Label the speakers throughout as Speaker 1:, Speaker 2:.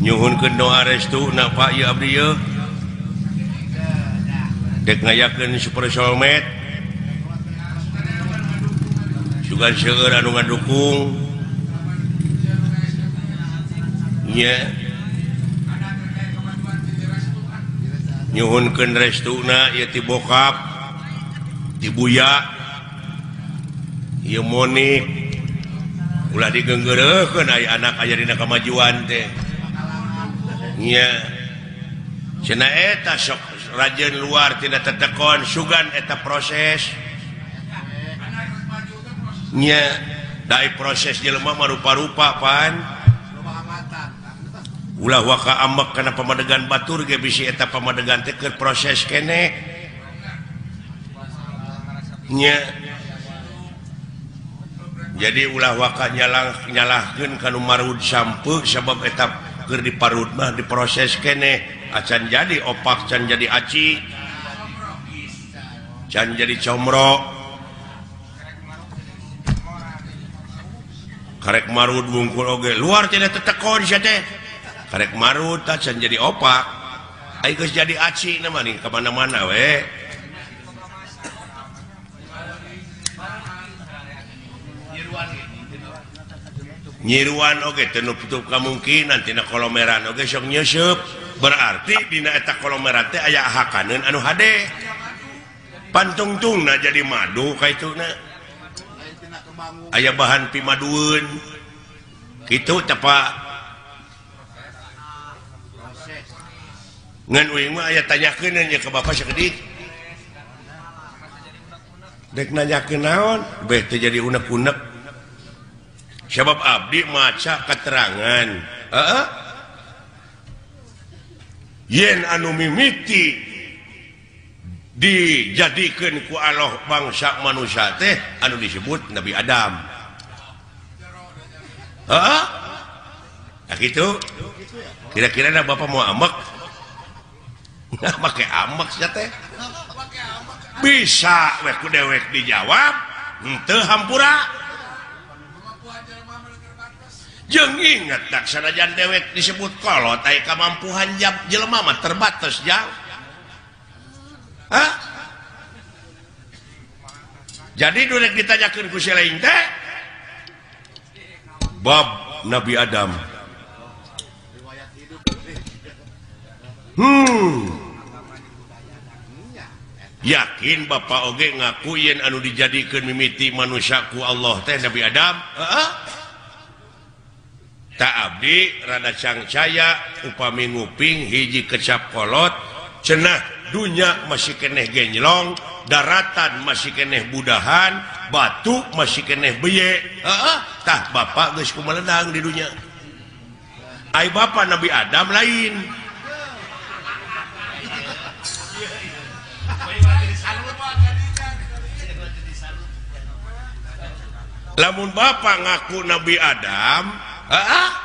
Speaker 1: Nyuhunkeun doa restu na Pak ieu abdi ieu. Dek ngayakeun Super Soulmate. Sugan seueur anu ngadukung. Nya. Nyuhunkeun restuna ieu ti bokap, ti buya, ieu Monik. Ulah digeunggeureuhkeun aya anak aya dina kamajuan teh. Nya. Cenah eta sok rajin luar tidak tetekon sugan eta proses. Nya, dai proses jelema mah rupa-rupa pan. Ulah waka ambek kana pamadegan batur ge bisi eta pamadegan teh keur proses keneh. Nya. Jadi ulah waka nyalahkeun ka nu marud sampeu sabab eta keur diparud mah diproses keneh acan jadi opak, can jadi aci, can jadi comro. Karek marud wungkul oge luar tidak tetekon sia teh. Karek marud tah can jadi opak, ai geus jadi aci na mah ka mana-mana we. Nyiruan oge teu nutup kamungkinan tina kolomeran oge sok nyeuseub, berarti dina eta kolomeran teh aya hakaneun anu hade. Pantungtungna jadi madu kaituna. Aya bahan pimadueun. Kitu teh Pak. Ngan uing mah aya tanyakeun nya ka bapak sakedik. Dek nanyakeun naon? Beh teu jadi unek-unek. Sebab abdi maca keterangan. Heeh. Yen anu mimiti dijadikeun ku Allah bangsa manusia teh anu disebut Nabi Adam. Heeh. Nah kitu. Kira-kira da bapak mau ambek? Nah make ambek sia teh. Bisa we ku dewek dijawab, henteu hampura. Jeung inget tak sanajan dewek disebut kolot aya kamampuhan jelema mah terbatas jang. Hah? Jadi durek ditanyakeun ku si lain teh bab Nabi Adam. Yakin bapak oge ngaku yen anu dijadikeun mimiti manusia ku Allah teh Nabi Adam? Heeh. Tak abdi rada cangcaya upami nguping hiji kecap kolot cenah dunya masih keneh genjlong, daratan masih keneh budahan, batu masih keneh beye. Heeh, tah bapak geus kumeledang di dunya. Ai bapak Nabi Adam lain. Lamun bapak ngaku Nabi Adam,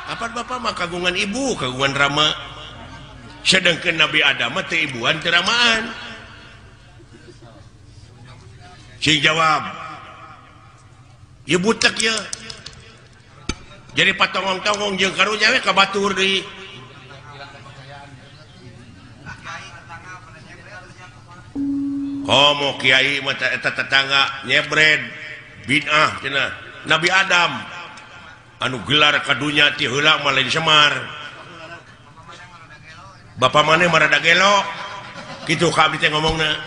Speaker 1: apa bapak mah kagungan ibu, kagungan rama. Sedangkan Nabi Adam mah teu ibuan teu ramaan. Sing jawab. Ieu butek ieu. Jadi patongong-tongong jeung karunya we ka batur deui. Komo kiai mah eta tetangga nyebred bid'ah cenah. Nabi Adam anu gelar ka dunya ti heula mah lain Semar. Bapak maneh mah rada gelo. Kitu ka abdi teh ngomongna.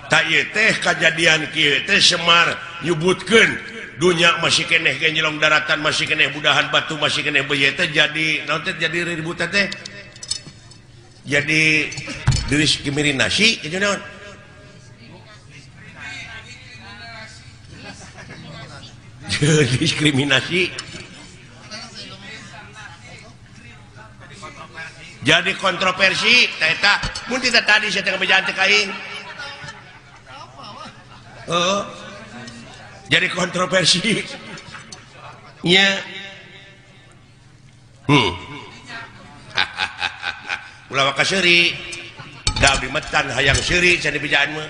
Speaker 1: Tak ieu teh kajadian kieu teh Semar nyebutkeun dunya masih keneh genjelong, daratan masih keneh budahan, batu masih keneh beuye teh jadi naon teh jadi ributan teh. Jadi diskriminasi kitu naon? Diskriminasi jadi kontroversi eta mun tidak tadi saya teh ngabejaan teh ka aing. Heeh. Jadi kontroversi nya. Ulah waka seuri da abdi metan hayang seuri cenah dibejaan mah.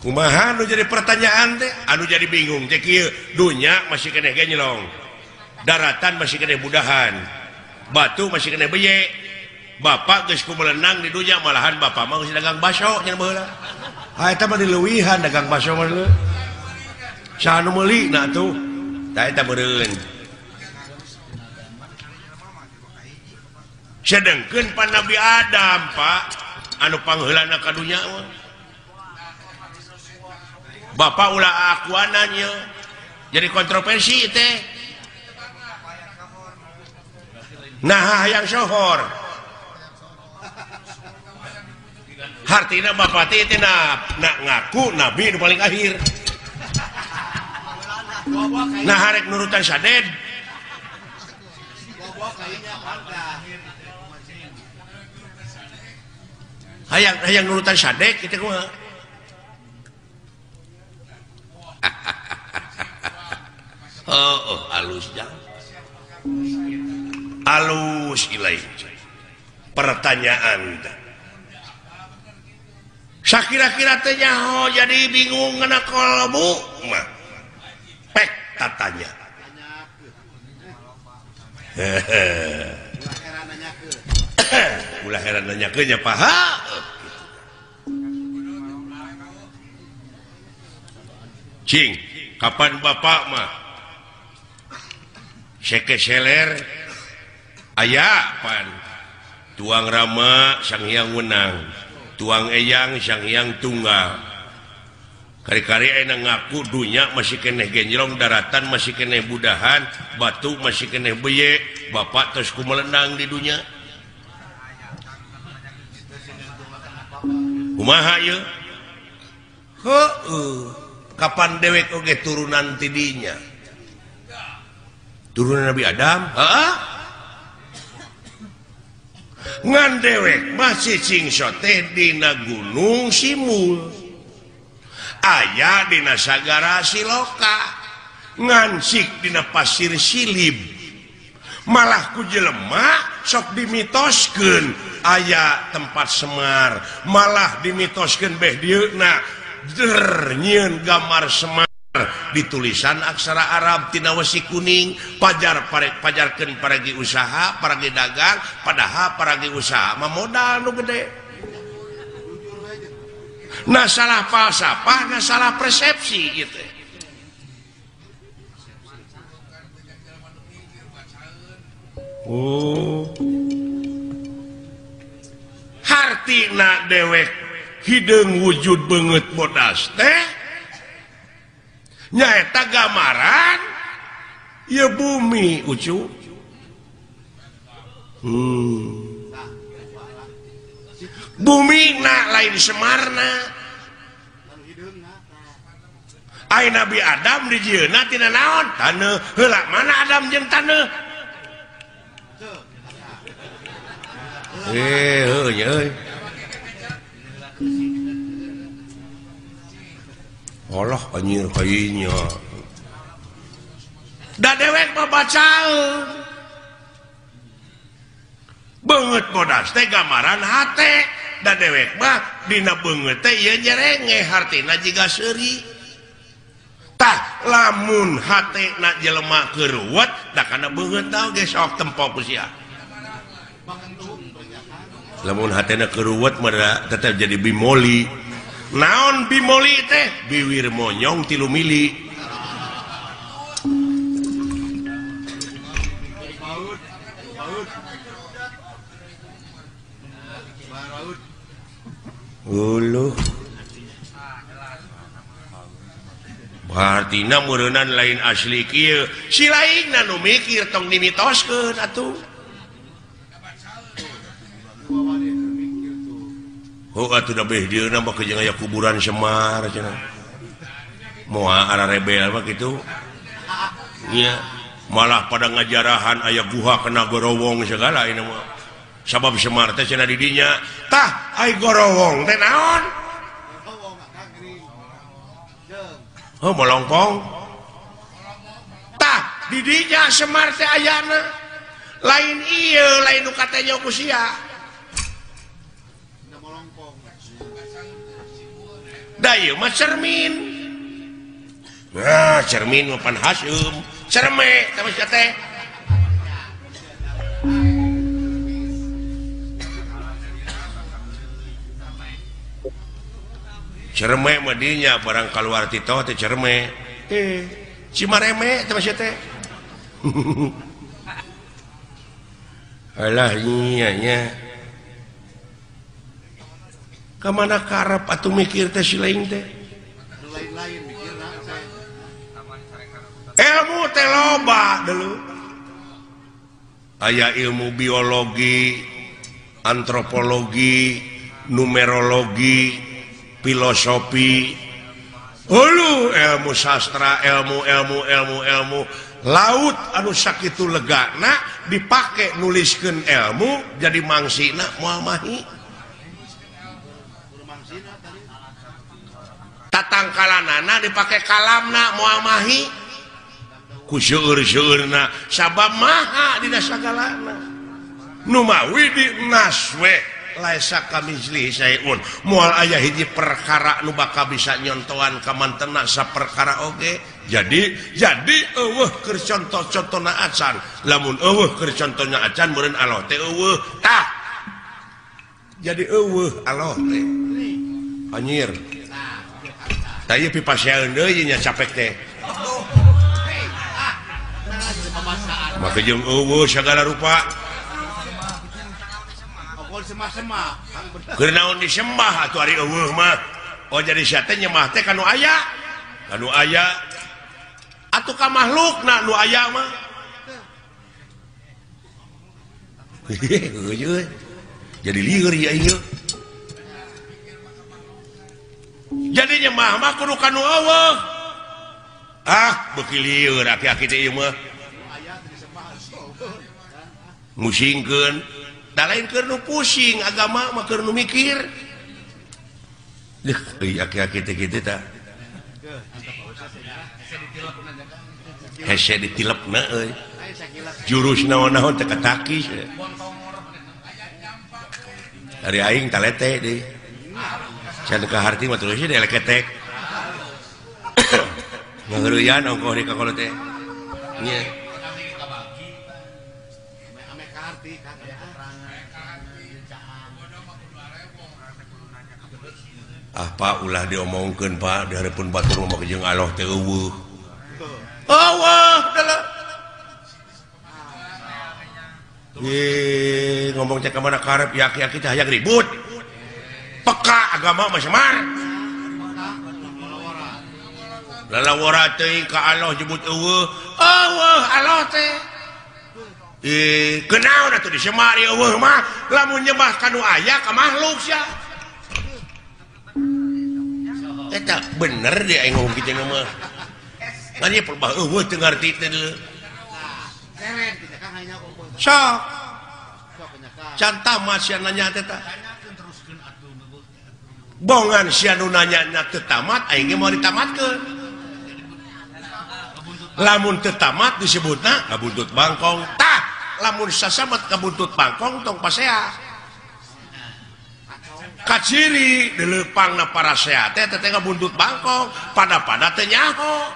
Speaker 1: Kumaha nu jadi pertanyaan teh anu jadi bingung teh kieu dunya masih keneh genyelong daratan masih keneh budahan batu masih keneh beye bapak geus kumelenang di dunya malahan bapak mah geus dagang baso nya baheula ha eta mah dileuwihan dagang baso mah leuh saha nu meuli na atuh tah eta meureun sedengkeun pan Nabi Adam Pak anu pangheulana ka dunya mah bapak ulah akuananya jadi kontroversi teh nah hayang sohor hartina bapak teh teh nak ngaku nabi nu paling akhir nah harek nurutan saded hayang hayang nurutan sadek kitu kumaha. Oh, oh alus jang alus ilai pertanyaan sakira-kira teh nyaho jadi bingung ngena kolbu mah pek tatanya ulah heran nanyakeun nya paha cing kapan bapak mah seke seler aya pan tuang Rama Sang Hyang Wenang tuang Eyang Sang Hyang Tunggal kari-kari ayeuna ngaku dunya masih keneh genjrong daratan masih keneh budahan batu masih keneh beye bapak terus kumelenang di dunya kumaha ieu heueuh kapan dewek oge turunan ti dinya turunan Nabi Adam heeh ngan dewek masih cingso teh dina gunung Simul aya dina sagara Siloka ngansik dina pasir Silib malah ku jelema sok dimitoskeun aya tempat Semar malah dimitoskeun beh dieuna der nyieun gambar Semar ditulisan aksara Arab tina wesi kuning pajar pajarkeun paragi usaha paragi dagang padahal paragi usaha mah modal nu gede nah salah falsafah nah salah persepsi gitu. Oh hartina dewek hideung wujud beungeut bodas teh nyaeta gambaran ieu bumi ucu. Bumi na lain Semarna ai Nabi Adam dijieunna tina naon taneuh heula mana Adam jeung taneuh heuh nya euy Allah anjir kayaknya da dewek mah bacaeun beungeut bodas teh gambaran hate da dewek mah dina beungeut teh ieu nyerenge hartina jiga seuri tah lamun hatena jelema keuruwet da kana beungeut tah ge sok tempo ku sia lamun hatena keuruwet mah tetep jadi bimoli naon bimoli teh biwir monyong 3 mili uluh hartina meureunnan lain asli kieu si lainna nu mikir tong dimitoskeun atuh. Oh atuh da beh dieuna mah jeung aya kuburan Semar cenah. Moal ara rebel mah kitu. Nya malah pada ngajarahan aya guha kena gorowong segala ini mah. Sabab Semar teh cenah di dinya. Tah ai gorowong teh naon? Oh molongpong. Tah di dinya Semar teh ayana. Lain ieu lain nu katanya ku sia. Da ieu mah cermin. Nah, cermin mah pan haseum. Cerme tah mah teh. Cerme mah dinya barang kaluar ti teh teh cerme. Cimareme teh mah teh. Alah nya nya. Ka mana karep atuh mikir teh si lain teh?
Speaker 2: Lain-lain mikirna teh.
Speaker 1: Ilmu teh loba deuleu. Aya ilmu biologi, antropologi, numerologi, filosofi, hulu ilmu sastra, ilmu ilmu ilmu ilmu laut anu sakitu legana dipake nuliskeun ilmu jadi mangsina moal mahi. Tatangkalanana dipake kalamna moal mahi. Ku seueur-seueurna sabab maha dina sagalana. Nu mawi di naswe laisa kamitslihi syai'un moal aya hiji perkara nu bakal bisa nyontoan ka mantena saperkara oge. Jadi eueuh keur contoh-contona acan, lamun eueuh keur contohna acan meureun Allah teh eueuh. Tah jadi eueuh Allah teh anjir. Tah ieu pipaseun deui nya capek teh. Maka jeung eueuh sagala rupa. Keur naon disembah atuh ari eueuh mah. Oh jadi sia teh nyembah teh ka nu aya. Ka nu aya atuh ka makhlukna nu aya mah. Jadi lieur ya ieu. Jadi nyembah mah kudu ka nu eueuh. Ah, beuki lieur aki-aki teh ieu mah. Musingkeun da lain keur nu pusing agama mah keur nu mikir. Deuh euy aki-aki teh kitu tah. Hese ditilepna euy. Jurus naon-naon teh katakis. Ari aing talete deui. Can ka harti mah terus deui leketek. Ngageureuyan ongkoh di kakolot teh. Nya. Ah Pak ulah diomongkeun Pak di hareupeun batur mah jeung Allah teh eueuh. Eueuh dalah. Ye ngomong teh ka mana karep ya aki-aki teh hayang ribut. Peka agama mah semar. Lalawara teuing ka Allah jebut eueuh. Eueuh Allah teh. Kenaon atuh disemar eueuh mah lamun nyembah ka nu aya ka makhluk sia. Eta bener deh aing ngomong kitu mah. Ngan ieu perbah eueuh teu ngarti teh deuleu. Sok. Can tamat sia nanya teh tah. Bongan sia nu nanya teu tamat aing ge moal ditamatkeun. Lamun teu tamat disebutna kabuntut bangkong. Tah, lamun sasamet kabuntut bangkong tong pasea. Kaciri dileupangna parasea teh teh ngabuntut bangkong pada-pada teh nyaho.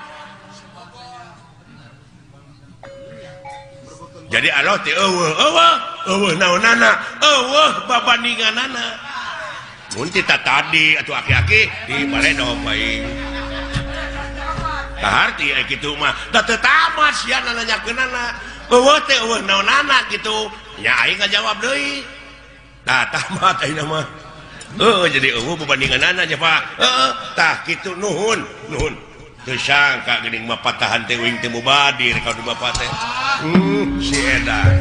Speaker 1: Jadi Allah teh eueuh eueuh eueuh naonana eueuh babandinganana. Mun ti tadi atuh aki-aki di baredo bae. Kaharti aya kitu mah da teu tamat sia nanyakeunana. Eueuh teh eueuh naonana kitu. Nya aing ngajawab deui. Tah tamat ayeuna mah. Jadi eueuh bebandinganana nya Pak. Heeh, tah kitu nuhun, nuhun. Teu sangka geuning mah patahan teh uing teh mubadir ka bapak teh. Si edan.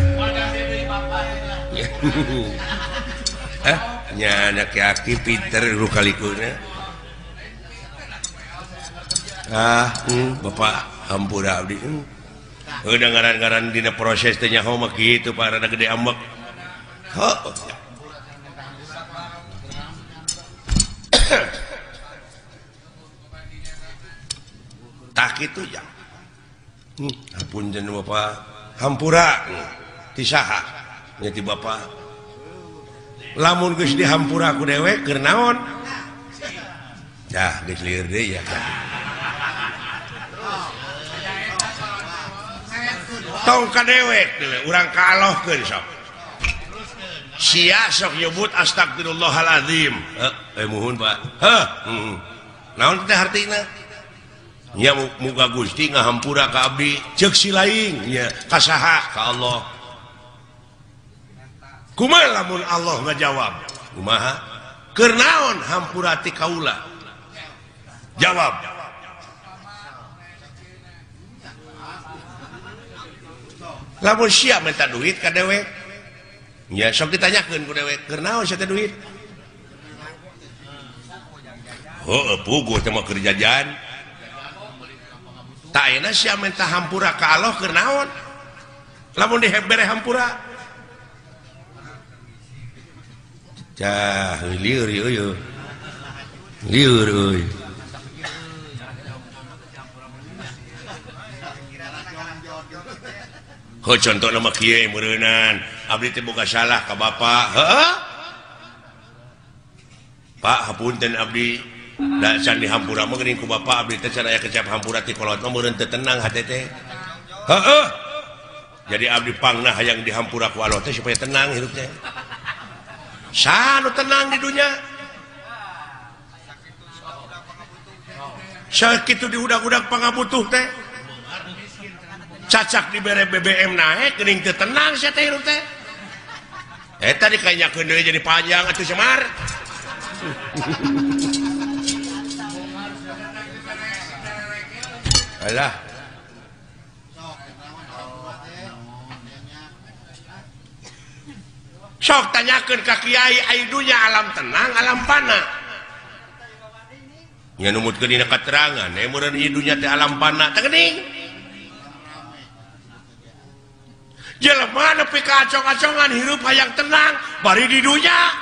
Speaker 1: Eh, nya aki-aki pinter lu kalikunya. Ah, bapak hampura abdi. Udah ngaran-ngaran dina proses teh nyaho mah kitu Pak rada gede ambek. Heuh. Tak itu ya. Ampun bapak hampura ti saha nya ti bapak. Lamun geus dihampura ku dewek keur naon? Dah geus lieur deui ya. Tong ka dewek urang kaalohkeun sok. Sia sok nyebut astagfirullahalazim. Muhun Pak. Heh. Naon teh hartina? Nya muga Gusti ngahampura ka abdi ceuk si laing nya ka saha ka Allah. Kumaha lamun Allah ngajawab? Kumaha? Keur naon hampura ti kaula? Jawab. Lamun sia minta duit ka dewek. Ya sok ditanyakeun ku dewek, keur naon sia teh duit? Heueuh puguh teh mah keur jajan. Tah ayeuna sia minta hampura ka Allah keur naon? Lamun dibere hampura. Cah lieur ieu. Lieur euy. Heuh contohna mah kieu meureunan. Abdi teh boga salah ka bapa. Heueuh. Pak hapunten abdi. Da can dihampura mah geuning ku bapa abdi teh can aya kecap hampura ti kolot mah meureun teu tenang hate teh. Heueuh. Jadi abdi pangna hayang dihampura ku Allah teh supaya tenang hidup teh. Saha nu tenang di dunya? Sakitu diudag-udag pangabutuh teh. Cacak dibere BBM naik geuning teu tenang sia teh hirup teh. Eta dikanyakeun deui jadi panjang atuh Semar. Alah. Sok tanyakeun ka kiai ai dunya alam tenang alam pana. Nya numutkeun dina katerangan meureun ieu dunya teh alam pana teh geuning. Jelema nepi ka acong-acongan hirup hayang tenang bari di dunya.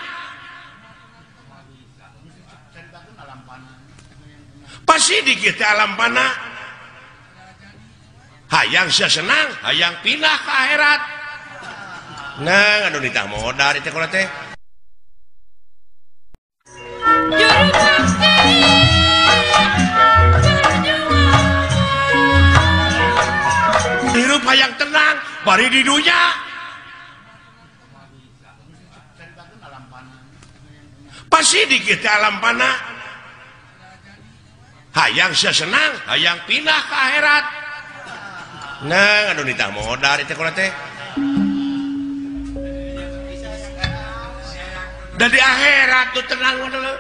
Speaker 1: Pasti dikit teh alam pana. Hayang sia senang, hayang pindah ke akhirat. Nah, anu ditah modar teh kula teh. Hirup hayang tenang bari di dunya. Pasti dikit alam pana. Hayang sia senang, hayang pindah ke akhirat. Nah, anu ditah modar teh kula teh. Dan di akhirat tuh tenang dulu.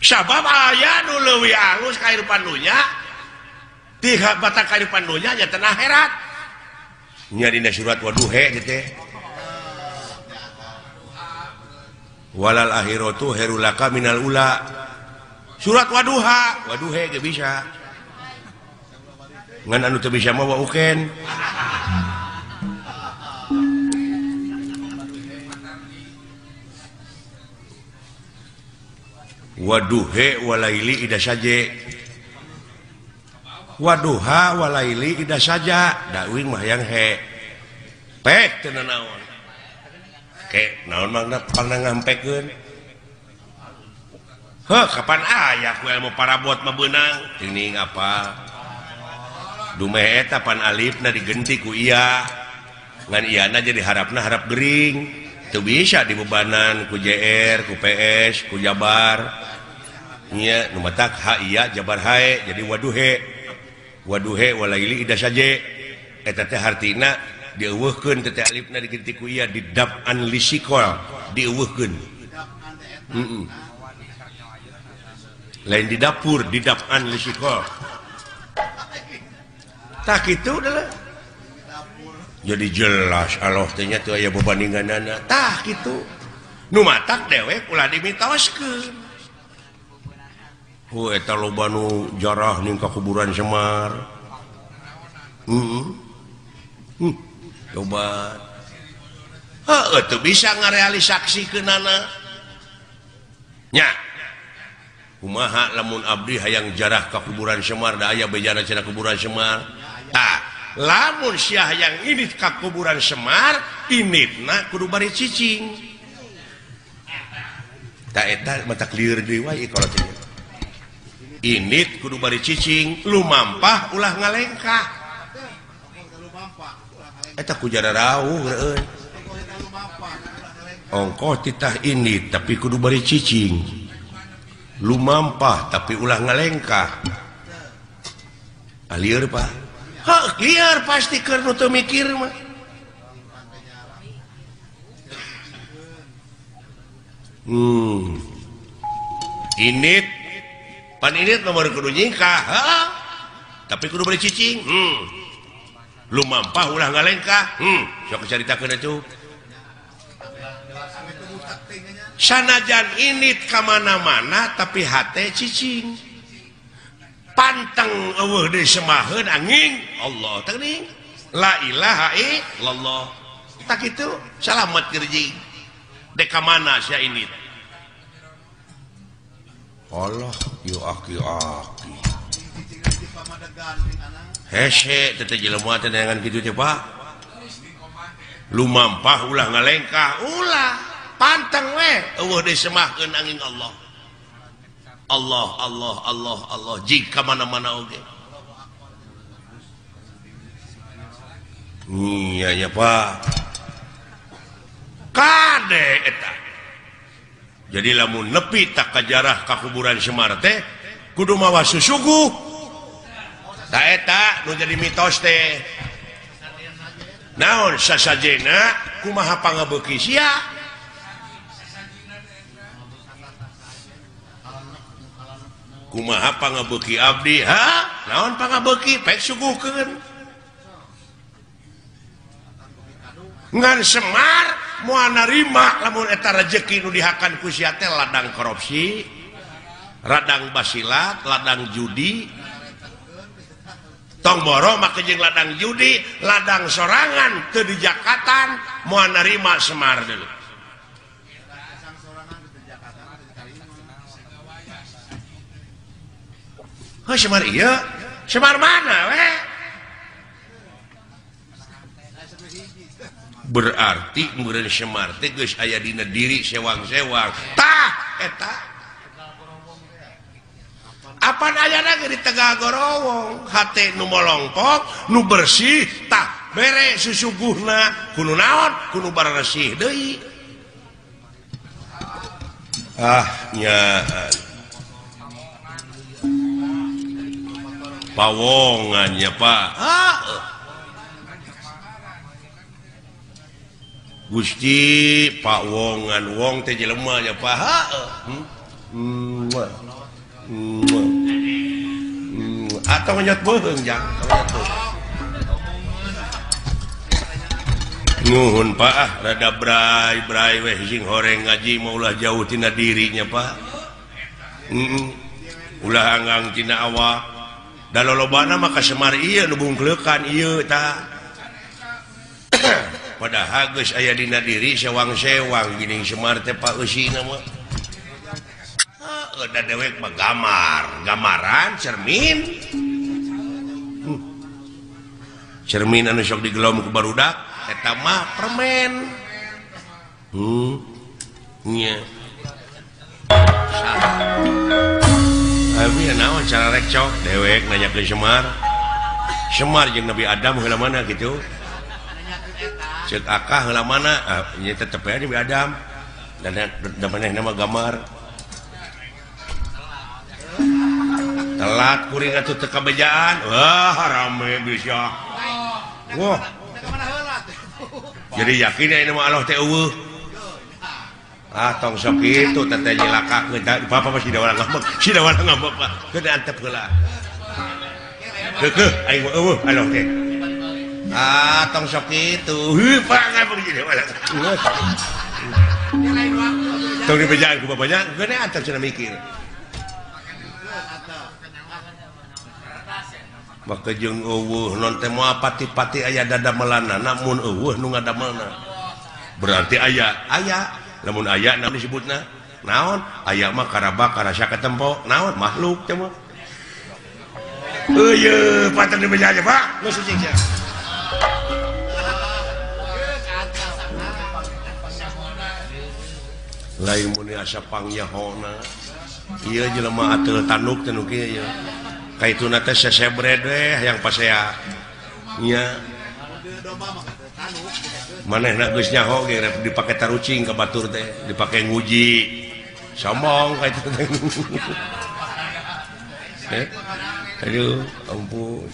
Speaker 1: Sabab aya nu leuwih alus kahirupan dunya ti batak kahirupan dunya nya teh akhirat. Nya dina surat waduhe teh. Walal akhiratu khairul laka minal ula. Surat waduha, waduhe ge bisa. Ngan anu teu bisa mah wa uken. Waduhe walaili ida saje. Waduha walaili ida saja. Da uing mah hayang he. Pek teu nanaon. Ke naon mangna pangna ngampekeun. Heuh kapan aya ku ilmu parabot mah beunang. Teuing apa? Dumeh eta pan alifna digenti ku iya. Ngan iyana jadi harapna harap gering. Teu bisa dibebanan ku JR, ku PS, ku Jabar. Nya nu matak ha iya Jabar hae jadi waduhe. Waduhe walaili ida saje. Eta teh hartina dieuweuhkeun teh alifna digenti ku iya didap'an lisikol, dieuweuhkeun. Heeh. Lain di dapur didap'an lisikol. Tah kitu adalah. Jadi jelas Allah teh nya teu aya bebandinganana. Tah kitu. Nu matak dewek ulah dimitoskeun. Hu eta loba nu jarah ning ka kuburan Semar. Heeh. Loba. Heueuh teu bisa ngarealisaksikeunana. Nya. Kumaha lamun abdi hayang jarah ka kuburan Semar da aya bejana cenah kuburan Semar. Tah, lamun sia hayang ini ka kuburan Semar, initna kudu bari cicing. Tak eta mata lieur deui wae kalau teh. Init kudu bari cicing, lumampah ulah ngalengkah. Eta ku jara rauh euy. Ongkoh titah init tapi kudu bari cicing. Lumampah tapi ulah ngalengkah. Lieur Pak. Heuh, lieur pasti keur nu teu mikir mah. Init pan init nomor kudu nyingkah, heuh. Tapi kudu bari cicing. Lumampah ulah ngalengkah. Sok caritakeun atuh. Sanajan init ka mana-mana tapi hate cicing. Panteng eueuh deui semaheun angin Allah teuing. La ilaha illallah. Tak kitu salamet kerji. Dek ka mana sia init? Allah yo aki-aki. Hese teh jelema teh neangan kitu teh Pak. Lumampah ulah ngalengkah, ulah panteng we eueuh deui semahkeun angin Allah. Allah Allah Allah Allah jika mana-mana oge. Iya ya Pak. Kade eta. Jadi lamun nepi tak kajarah ka kuburan Semar teh kudu mawa susuguh. Ta eta nu jadi mitos teh. Naon sasajena kumaha pangabeuki sia? Kumaha pangabeuki abdi? Ha? Naon pangabeuki? Pek suguhkeun. Ngan Semar moal narima lamun eta rejeki nu dihakan ku sia teh ladang korupsi, ladang basilat, ladang judi. Tong boro make jeung ladang judi, ladang sorangan teu dijakatan moal narima Semar deui. Heuh Semar ieu, Semar mana we? Berarti meureun Semar teh geus aya dina diri sewang-sewang. Tah eta. Apan ayana ge di Tegal Gorowong, hate nu molongkok, nu bersih tah bere susuguhna kudu naon? Kudu baresih deui. Ah nya pawongan ya Pak. Ah. Gusti pawongan wong teh jelema nya Pak. Atau nyot beuheung jang. Nuhun Pak ah rada bray-bray weh sing horeng ngaji mah ulah jauh tina dirinya Pak. Ulah anggang tina awak. Da lolobana mah ka Semar ieu nu bungkleukan ieu tah. Padahal geus aya dina diri sewang-sewang geuning Semar teh Pak eusina mah. Heuh da dewek mah gamar, gamaran cermin. Cermin anu sok digelom ku barudak eta mah permen. Nya. Abi naon cara rekcok dewek nanya ke Semar. Semar jeung Nabi Adam heula mana gitu. Ceuk akah heula mana? Ah nya tetep aya Nabi Adam. Dan da manehna mah gamar. Telat kuring atuh teu kabejaan. Wah rame bisa. Wah. Jadi yakin aya mah Allah teh eueuh. Ah tong sok kitu teh nyelakakeun. Bapak mah sida warang ngambek, sida warang ngambek Pak. Keun antep heula. Keukeuh aing mah eueuh Allah teh. Ah tong sok kitu. Heuh Pak ngambek sida warang. Tong dibejaan ku bapaknya, geus antep cenah mikir. Maka jeung eueuh non teh moal pati-pati aya dadamelanna mun eueuh nu ngadamelna. Berarti aya, aya. Lamun aya naon disebutna? Naon? Aya mah karabak karasa katempo. Naon? Makhluk teh mah. Eueuh, patah dibeja aja, Pak. Geus cicing sia. Lain mun asa pangyahona. Ieu jelema ateul tanduk teh nu kieu ieu. Kaituna teh sesebred we hayang pasea. Nya. Manehna geus nyaho ge rek dipake tarucing ka batur teh, dipake nguji. Sombong ka itu teh. Aduh, ampun.